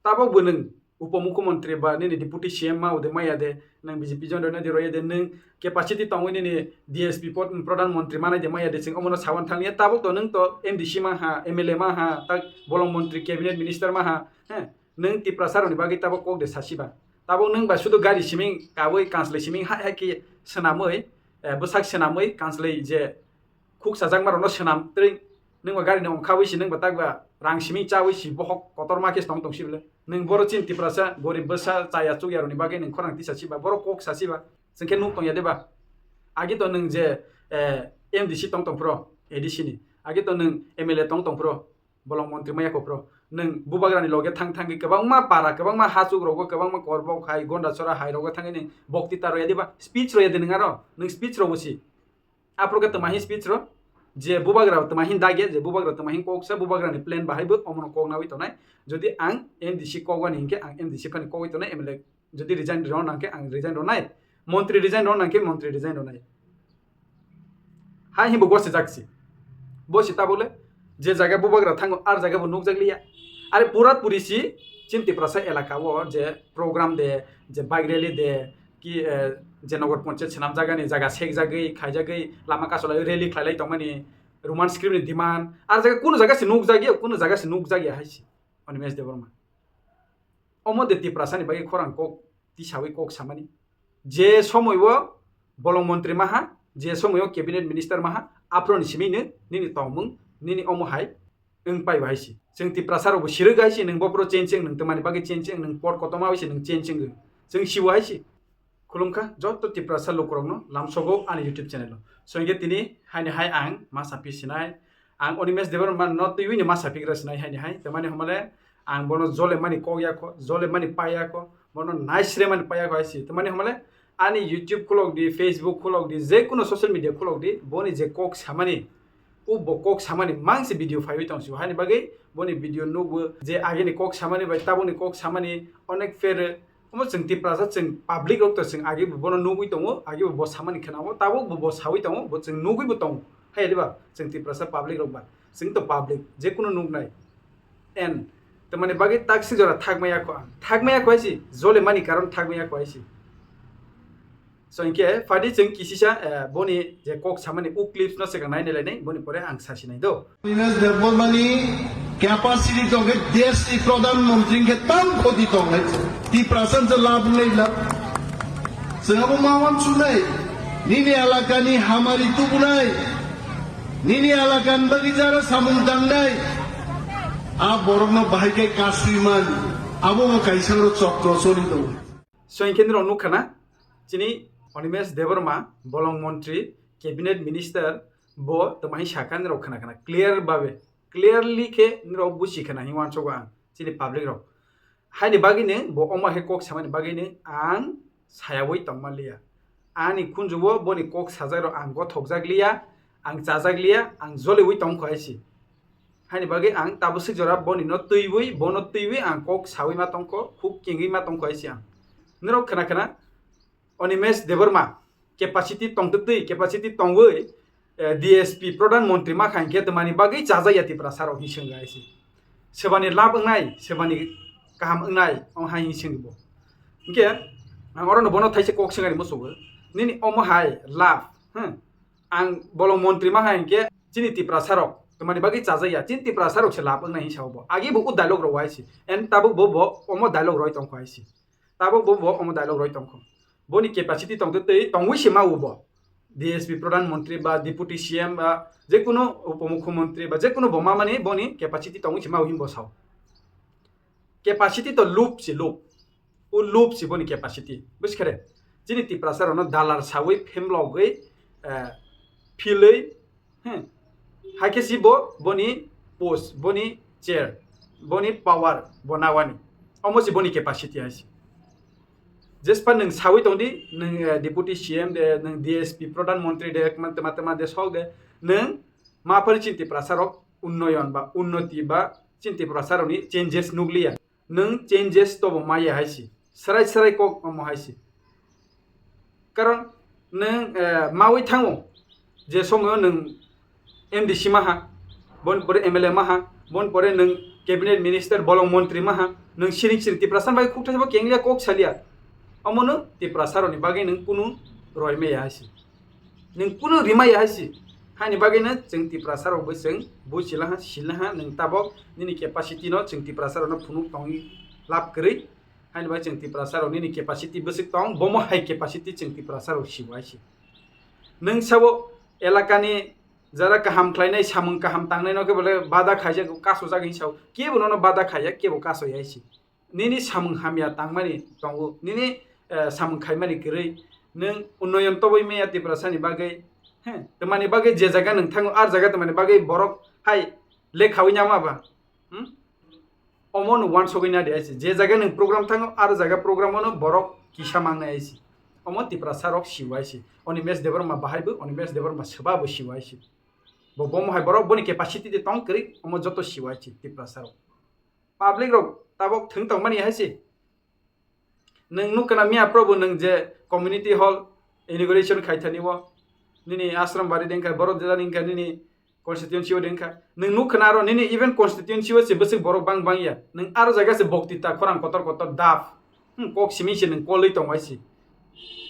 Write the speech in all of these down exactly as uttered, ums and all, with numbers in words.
Tabok bo nwng upomukhyamantri ba nini deputy C M ma ode maya de, nwng B J P jon rwna de roya de, nwng capacity tongwi nini D S P pod, pradhan mantri manai de maya de, chwng omono sawan thangya. Tabok to nwng to M D C ma ha, M L A ma ha, tak bolong mantri, cabinet minister ma ha, he, nwng Tiprasa rokni bagwi tabok kok de sasiba. Tabok nwng ba sudu gari siming kawi kanslai siming hai hai khe swnamwi, eh, bwsak swnamwi kanslai je khuk sajakma rokno swnam twi nwng ba gari ni ongkhawi si nwng ba tak ba rang siming chawi si bohok kotorma khe tong tong si bwle. Nwng boro chini Tiprasa gorib bwsa chaya chukya rokni bagwi nwng khorang tisa siba, boro kok sa siba, chwng khe nuk tongya de ba? Agi to nwng je, eh, M D C tong tong phro, A D C ni, agi to nwng M L A tong tong phro, bolong mantri maya kok phro, nwng bubagrani loge thang thangwi kwbangma para, kwbangma hachuk rogo, kwbangma korbok hai, Gondachora hai rogo thangwi nwng bokti ta roya de ba? Speech roya de nwng aro, nwng speech robo si. Aphuru khe twma hin speech ro, je bubagra twma hin dage, je bubagra twma hin kok sa, bubagrani plan bahai bo omono kok nawi tonai. Jodi ang M D C kok wani hinkhe ang M D C phani kogwi tonai, M L A jodi resign rw nang khe ang resign rw nai, montri resign rw nang khe montri resign rw nai. Hai hinbo gose jak si. Bo si tabole je jaga bubagra thango ar jaga bo nukjak liya. Are pura puri si chini Tiprasa elaka o je program de, je bike rally de, ki, eh, je Nogor Panchayat swnamjagani jaga sekjagwi, khaijagwi, lama kasolai rally khlailai tongmani, Roman script ni demand, ar jaga kunu jaga se nukjakya, kunu jaga se nukjakya hai se Animesh Debbarma. Omo de Tiprasa ni bagwi khorang kok tisawi kok samani. Je somoi o bolong montri maha, je somoi o cabinet minister maha, aphro ni simi nw nini tongmung, nini omo hai wng pai bo hai se. Chwng Tiprasa rok bo sirwk hai se, nwng bopro change wng, nwng twmani bagwi change wng, nwng pot kotorma bai se nwng change wng. Chwng sibo hai se. Khulumkha joto Tiprasa lukurokno lamsogo ani YouTube channel o. So hinkhe tini haini hai ang ma saphi sinai, ang Animesh Debbarma no twiwi ni ma saphigra sinai haini hai. Tamani homale ang bono jole mani kok yakho, jole mani pai yakho, bono naisre mani pai yakho hai se. Tamani homale ani YouTube khulok di, Facebook khulok di, je kuno social media khulok di, boni je kok samani, o bo kok samani mangse video phaiwi tong sio. Haini bagwi boni video nukgo je agini kok samani bai tabukni kok samani onek phere. Omo chwng Tiprasa, chwng public rok to chwng age bo bono nugwi tongo, age bo bo samani khwnao, tabuk bo bo sawi tongo, bo chwng nugwi bo tongo. Hai diba? Chwng Tiprasa public rok ba. Chwng to public, je kuno nuknai. En, tamani bagwi taksik jora thakmaya kho ang. Thakmaya kho hai si, jole mani karon thakmaya kho hai si. So hinkhe phadi chwng kisisa, eh, boni je kok samani u clips no swkang nai nai lainai, boni pore ang sasinai do. Animesh Debbarmani capacity tongkhe deshni pradhan mantri hinkhe tam khoti tongnai. Tiprasa se lab nai lab. Chwng abo ma wan chunai. Nini alakani hamari tubunai. Nini alakani bagwi jara samung tangnai. A borokno bahai khe kasui man. Abo bo kaisa ro chokro choli tongo. So hinkhe nirok nukha na, chini Animesh Debbarma, bolong montri, cabinet minister, bo twmai sakha nirok khna khna clear babe, clearly khe nirok busi khna hin wansogo ang chini public rok. Haini bagwino bo omo hai kok samani bagwino ang sayawi tongma liya. Ani khunjugo boni kok sajak rok ang gothokjak liya, ang chajak liya, ang joliwi tongkha hai si. Haini bagwi ang tabuk swk jora boni no twiwi, bono twiwi ang kok sawi ma tongkho, khuk kengwi ma tongkho hai si ang. Nirok khna khna Animesh Debbarma capacity tongtwtwi, capacity tongwi, eh, D S P pradhan mantri ma kha hinkhe twmani bagwi chajak ya Tiprasa rok hin swng hai si. Sebani lab wngnai, sebani kaham wngnai, ong hai hin swng bo. Hinkhe ang orono bono thaisa kok swngari musugo. Nini omo hai lab, hmm? Ang bolong montri ma hai hinkhe chini Tiprasa rok twmani bagwi chajak ya, chini Tiprasa rok se lab wngnai hin sao bo. Agi bo o dialogue rok wai si. En tabuk bo, bo omo dialogue roi tongkho hai si. Tabuk bo, bo omo dialogue roi tongkho. Boni capacity tongtwtwi tongwi se ma o bo. D S P pradhan mantri ba deputy C M ba je kuno upomukhyamantri ba je kuno bo ma mani boni capacity tongwi se ma o hin bo sao. Capacity to lup si lup. O lup si boni capacity. Busi khere? Chini Tiprasa rokno dalar sawi phemlogwi, eh, philwi, hmm. Hai khe si bo boni post, boni chair, boni power bo nawani. Omo si boni capacity hai si. Jespa nwng sawi tongdi, nwng, eh, deputy C M de, nwng D S P pradhan mantri de, tma tma tma de sok de, nwng ma phari chini Tiprasa rok unnoyon ba unnoti ba chini Tiprasa rokni changes nukliya. Nwng changes tobo maya hai si, srai srai kok omo hai si. Karon nwng, eh, mawi thango, je somoyo nwng M D C maha, bon pore M L A maha, bon pore nwng cabinet minister, bolong montri maha, nwng siring siring Tiprasa bai khukthai bo kenglia kok salia. Omo nwng Tiprasa rokni bagwi nwng kunu roimaya hai se. Nwng kunu rimaya hai se. Haini bagwi no chwng Tiprasa rok bo chwng buchila ha, sila ha, nwng tabok nini capacity no chwng Tiprasa rok no phunuk tongwi lab kwrwi. Haini bagwi chwng Tiprasa rok nini capacity bwswk tong, bomo hai capacity chwng Tiprasa rok sibo hai se. Nwng sabo elakani jara kaham khlainai, samung kaham tangnai no khe bole bada khaijak, kasojak hinwi sao. Kebo nono bada khaiya, kebo kasoya hai se. Nini samung hamya tangmani tongo, nini, eh, samung khaimani kwrwi, nwng unnoyon tobwi maya Tiprasani bagwi, he, twmani bagwi je jaga nwng thango, ar jaga twmani bagwi borok hai lekhawi nyama ba, hmm? Omo nwng wansogwi nadi aisi, je jaga nwng program thango, ar jaga program ono borok kisa mangnai aisi. Omo Tiprasa rok siwo aisi, Animesh Debbarma bahai bo, Animesh Debbarma swba bo siwo aisi. Bo, bomo hai borok boni capacity de tong kwrwi, omo joto siwo aisi Tiprasa rok. Public rok tabok thwng tongmani hai se. Nwng nuk kana miya probo nwng je community hall inauguration khai thani o, nini ashram bari dengkha, borok jani wngkha nini constituency o dengkha. Nwng nuk kana aro nini even constituency o se bwswk borok bang bang ya. Nwng aro jaga se boktita khorang kotor kotor dap. Hmm, kok simi se nwng kolwi tong hai se.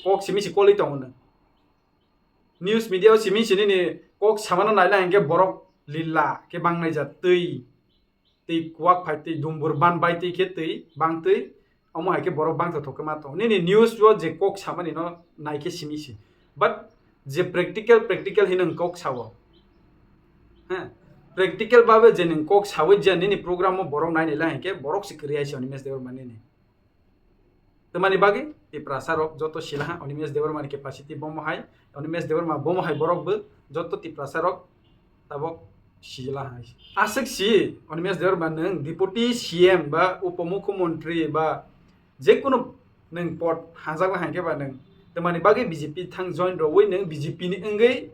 Kok simi se kolwi tongo nwng. News media o simi se nini kok samano naila hinkhe borok lila khe bang naijak twi. Tei kuak phai tei dumbur ban bai tei khe tei bang tei omo hai khe borok bang thok khe ma tong. Nini news o je kok samani no nai khe simi se. But je practical, practical hino nwng kok sao. He. Practical babe je nwng kok sawi je nini program o borok nai nai lai hinkhe borok se kwrwi hai se Animesh Debbarma nini. Tamani bagwi Tiprasa rok joto silaha Animesh Debbarma ni capacity bomo hai, Animesh Debbarma bomo hai borok bo joto Tiprasa rok tabok sila hai. Aswk si Animesh Debbarma nwng Deputy C M ba Upomukhyamantri ba jekunu nwng pod hanjakna hai khe ba nwng tamani bagwi B J P thang join rwwi nwng B J P ni wngwi,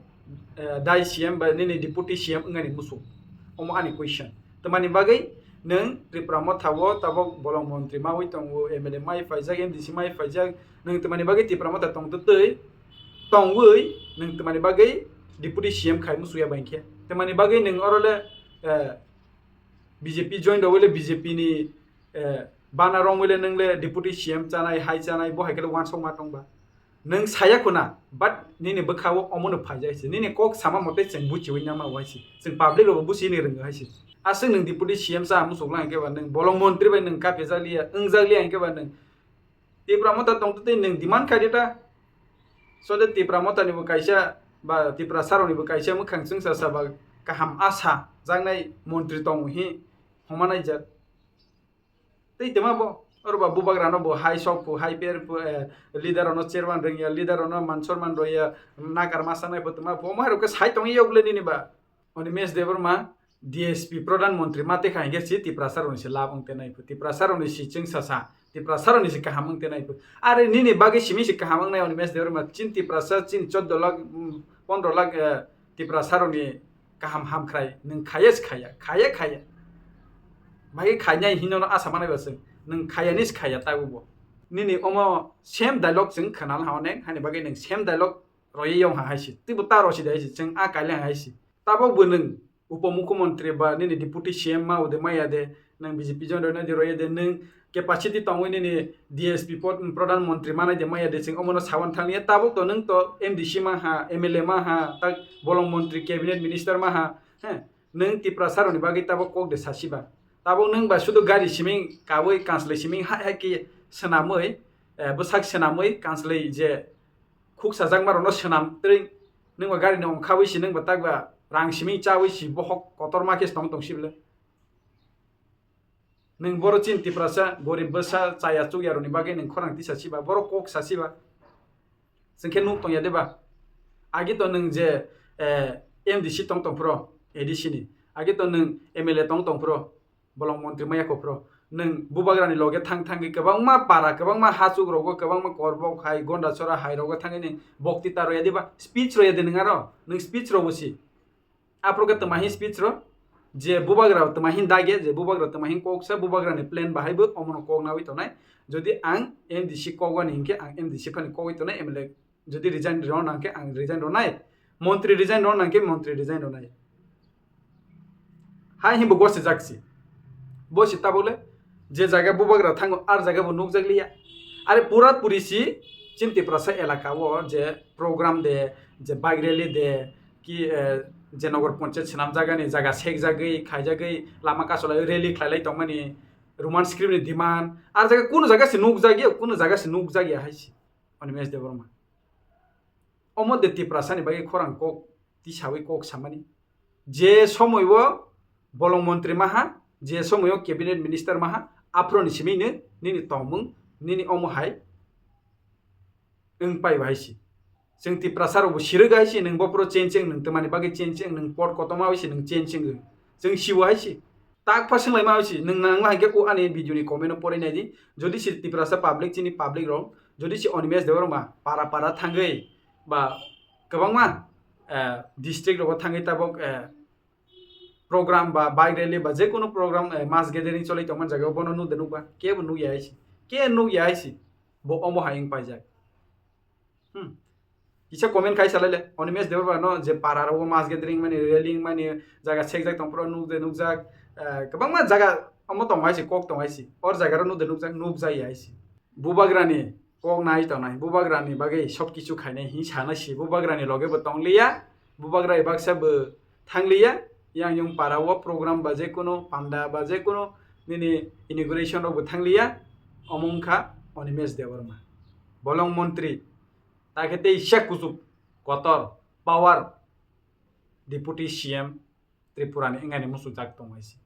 eh, dai C M ba nini Deputy C M wngani musuk? Omo ani question. Tamani bagwi nwng Tipra Motha o tabok bolong montri mawi tongo, M L A mai phaijak, M D C mai phaijak, nwng tamani bagwi Tipra Motha tongtwtwi tongwi nwng tamani bagwi Deputy C M khai musuya bai khe? Tamani bagwi nwng oro le, eh, B J P join rwwi le B J P ni, eh, bana romwi le nwng le Deputy C M chanai, hai chanai, bo hai khe le wansokma tongba. Nwng saya khuna, but nini bwkha o omono phaijak se. Nini kok sama mote chwng buchiwi nama wai se. Chwng public rokbo buchini rwngo hai se. Aswk nwng Deputy C M cha muchuk lang khe ba nwng bolong montri bai nwng kapya jak liya, wng jak liya hinkhe ba nwng Tipra Motha tongtwtwi nwng demand khai de ta. So de Tipra Motha ni bo kaisa ba Tiprasa rok ni bo kaisa mwkhang chwngsa sa ba kaham asa jaknai montri tongo hi homa naijak. Tei tama bo, oro ba bubagra no bo hai sok phu, hai per phu, eh, leader no chairman rwngya, leader no man sorman rwya, nakar ma sanai phu tama phu, omo hai rok khe sai tong yok le nini ba. Animesh Debbarma, D S P, Pradhan Mantri ma te kha hinkhe si Tiprasa rok ni si lab wng tenai phu, Tiprasa rok ni si chwngsa sa, Tiprasa rok ni si kaham wng tenai phu. Are nini bagwi simi si kaham wngnai Animesh Debbarma, chin Tiprasa, chin choddo lakh, mm, pondro lakh, eh, Tiprasa rok ni kaham hamkhrai nwng khaya se khaya, khaya khaya. Bagwi khainai hino no asa manai ba chwng. Nwng khaya ni se khaya tago bo. Nini omo same dialogue chwng khwnal ha onek, hani bagwi nwng same dialogue roye yong ha hai se. Twibo ta rosi dai se, chwng a kaile hai se. Tabok bo nwng Upomukhyamantri ba nini Deputy C M ma ude maya de, nwng B J P join rwna di roye de, nwng capacity tongwi nini D S P pod, Pradhan Mantri manai de maya de, chwng omono sawan thangya, tabuk to nwng to M D C ma ha, M L A ma ha, tak bolong montri, cabinet minister ma ha, he, nwng Tiprasa rokni bagwi tabuk kok de sasiba. Tabuk nwng ba sudu gari siming kawi kanslai siming hai hai khe swnamwi, eh, bwsak swnamwi kanslai je khuk sajakma rokno swnam twi nwng ba gari ni ongkhawi si nwng ba tak ba rang siming chawi si bohok kotorma khe tong tong si bwle. Nwng boro chini Tiprasa, gorib bwsa, chaya chukya rokni bagwi nwng khorang tisa siba, boro kok sa siba. Chwng khe nuk tongya de ba? Agi to nwng je, eh, M D C tong tong phro, A D C ni. Agi to nwng M L A tong tong phro, bolong montri maya kok phro. Nwng bubagra ni loge thang thangwi kwbangma para, kwbangma hachuk rogo, kwbangma korbok hai, Gondachora hai rogo thangwi nwng bokti ta roya de ba? Speech roya de nwng aro? Nwng speech robo si. Aphuru khe twma hin speech rw, je bubagra twma hin dage, je bubagra twma hin kok sa, bubagra ni plan bahai bo omono kok nawi tongnai. Jodi ang M D C kok wani hinkhe ang M D C phani kok wi tongnai, M L A jodi resign rw nang khe ang resign rw nai, montri resign rw nang khe montri resign rw nai. Hai himbo gose jak si. Bo si tabole je jaga bubagra thango ar jaga bo nukjak liya. Are pura puri si chini Tiprasa elaka o je program de, je bike rally de, ki, eh, je nogor ponchayat swnam jagani jaga sekjagwi, khaijagwi, lama kasolai rally khlailai tongmani, Roman script ni demand, ar jaga kunu jaga se nukjagya, kunu jaga se nukjagya hai si Animesh Debbarma. Omo de Tiprasa ni bagwi khorang kok tisawi kok samani. Je somoi o bolong montri maha, je somoi o cabinet minister maha, aphro ni simi no nini tongmung, nini omo hai wng pai bo hai si. Chwng Tiprasa rok bo sirwk hai si, nwng bo phuru change wng, nwng twmani bagwi change wng, nwng pot kotorma hai si, nwng change wng. Chwng siwo hai si. Tak pha swnglaima hai si, nwng nangma hai khe o ani video ni comment o porinai di. Jodi si Tiprasa public, chini public rok, jodi si Animesh Debbarma para para thangwi ba kwbangma, eh, district rogo thangwi tabok, eh, program ba bike rally ba je kono program, eh, mass gathering cholai tongmani jaga o bono nukde nukba, kebo nukya hai si, ke nukya hai si, bo omo hai wng paijak. Hmm. Kisa comment khai salai le, Animesh Debbarma no je para rogo mass gathering mani, rally mani, jaga sekjak tong phuru nukde nukjak, eh, kwbangma jaga omo tong hai si, kok tong hai si, or jaga ro nukde nukjak, nukjaya hai si. Bubagrani kok nai tongnai, bubagrani bagwi sob kichu khainai hin sana si, bubagrani loge bo tongliya, bubagra baksa bo thangliya, yang yung para o program ba je kono panda ba je kono nini inauguration rok bo thangliya, omo wngkha Animesh Debbarma. Bolong montri, ta khe tei sak kuchuk kotor power deputy C M Tripura ni wngani muchungjak tong hai si.